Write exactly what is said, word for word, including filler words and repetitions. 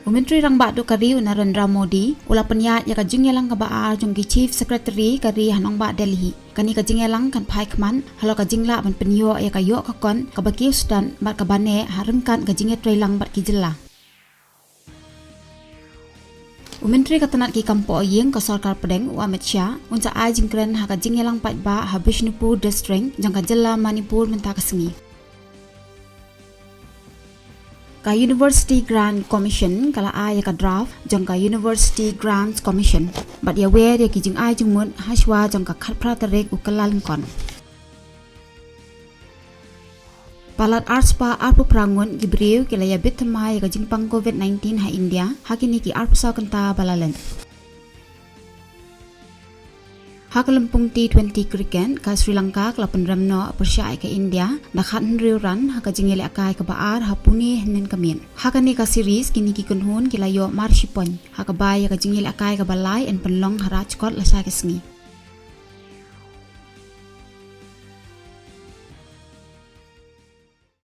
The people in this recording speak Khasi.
U Myntri Rangbah Duh ka ri u Narendra Modi u la pynïaid ïa ka jingïalang kaba ar jong ki Chief Secretary ka ri ha nongbah Delhi. Kane ka jingïalang kan phai khmat halor ka jinglah ban pynïoh ïa ka ïoh ka kot kaba kiew stad bad kaba neh ha ryngkat ka jingïatreilang bad ki jylla. U Myntri ka tnat ki kam poh ïing ka Sorkar Pdeng u Amit Shah un sa ai jingkren ha ka jingïalang paidbah ha Bishnupur District jong ka jylla Manipur mynta ka sngi. Ka University Grant Commission ka la ai ïa ka draft jong ka University Grants Commission bad ïawer ïa ki jingai jingmut hashwa jong ka khatphra tarik u Kyllalyngkot. Palat arspah arphew phra ngut ki briew ki la ïabit thymmai ïa ka jingpang Covid nineteen ha India ha kine ki arphew saw kynta ba la leit. Ha ka lympung T twenty cricket ka Sri Lanka ka la pynrem noh pyrshah ïa ka India da khathynriew run ha ka jingïalehkai kaba ar ha Pune hynnin ka miet. Ha kane ka series kine ki kynhun ki la ïoh mar shi point ha kaba ïa ka jingïalehkai kaba lai yn pynlong ha Rajkot lashai ka sngi.